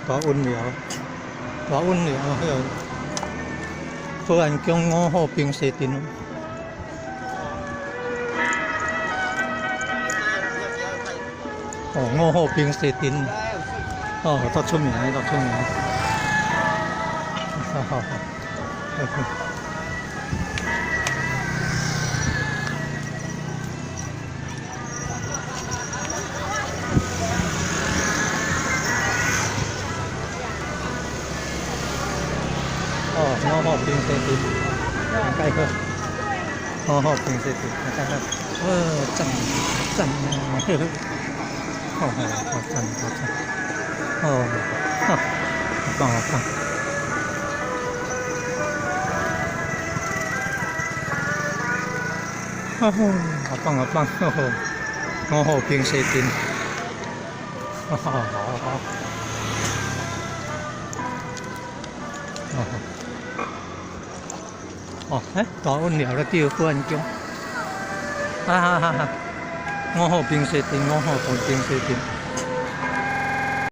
大運寮，大運寮彼个保安宮五號冰雪鎮。哦，五號冰雪鎮，哦，足出名，足出名。哈哈哈。哦，五號冰雪鎮，應該好。五號冰雪鎮，應該好。哦，讚讚啊！呵呵。哦，好讚好讚。哦，哈，好棒好棒。哈哈，好棒好棒，呵呵。五號冰雪鎮，哈哈，好好。哦。哦，欸，大運寮咧叫保安宮，哈哈哈哈！五號冰雪鎮，五號冰雪鎮。